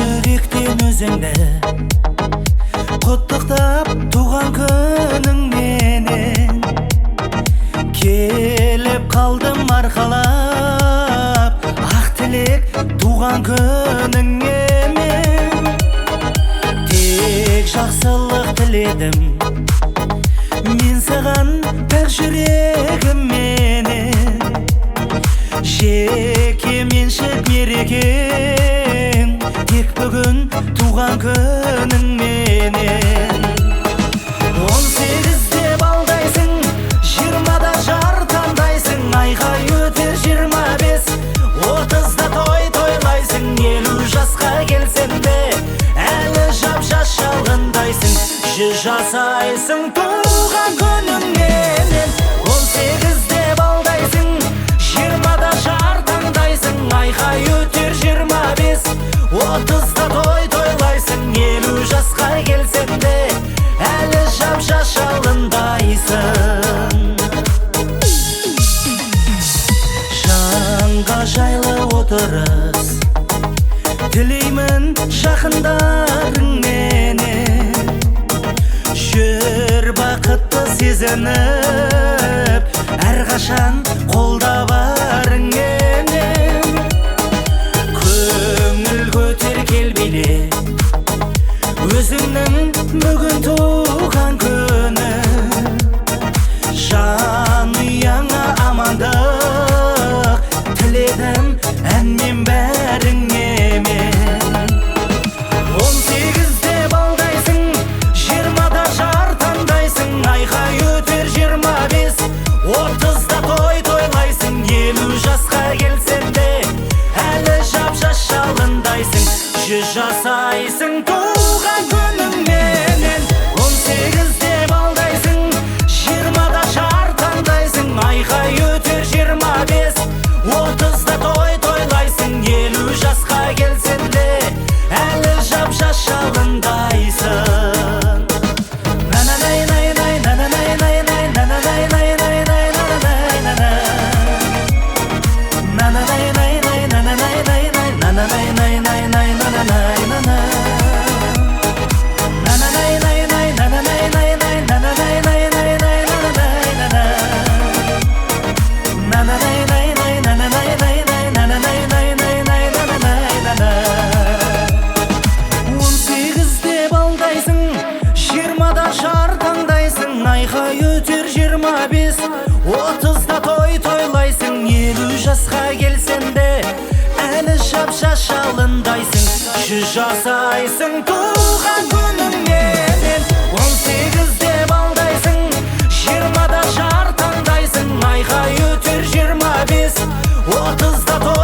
Жүректен өзіңді құттықтап туған күніңменен келіп қалдым арқалап ақ тілек туған күніңе мен тек жақсылық тіледім мен саған пәк жүрегімменен жеке меншік мерекең тек бүгін туған күніңменен. 18-де балдайсың, 20-да жар таңдайсың, айға өтер 25, 30-да той тойлайсың, 50 жасқа келсең де әлі жап-жас шалғындайсың, 100 жасайсың туған күніңменен. 18-де балдайсың, 20-да жар таңдайсың, айға өтер 25, 30-да той тойлайсың, 50 жасқа келсең де әлі жап-жас шалындайсың. Жанға жайлы отырыс тілеймін жақындарыңменен, жүр бақытты сезініп әрқашан қолда барыңменен. Көңіл көтер кел биле өзіңнің бүгін туған күнің, жанұяңа амандық тіледім әнмен бәріңе мен. 18-де балдайсың, 20-да жар таңдайсың, айға өтер 25, 30-да той тойлайсың, 50 жасқа келсең де әлі жап-жас шалындайсың, 100 жасайсың туған күніңменен. 18-де балдайсың, 20-да жар таңдайсың, айға өтер 25, 30-да той тойлайсың, 50 жасқа келсең де әлі жап-жас шалындайсың. 18-де балдайсың, 20-да жар таңдайсың, айға өтер 25, 30-да той тойлайсың, 50 жасқа келсең де әлі жап-жас шалындайсың, 100 жасайсың туған күніңменен. 18-де балдайсың, 20-да жар таңдайсың, айға өтер 25, 30-да той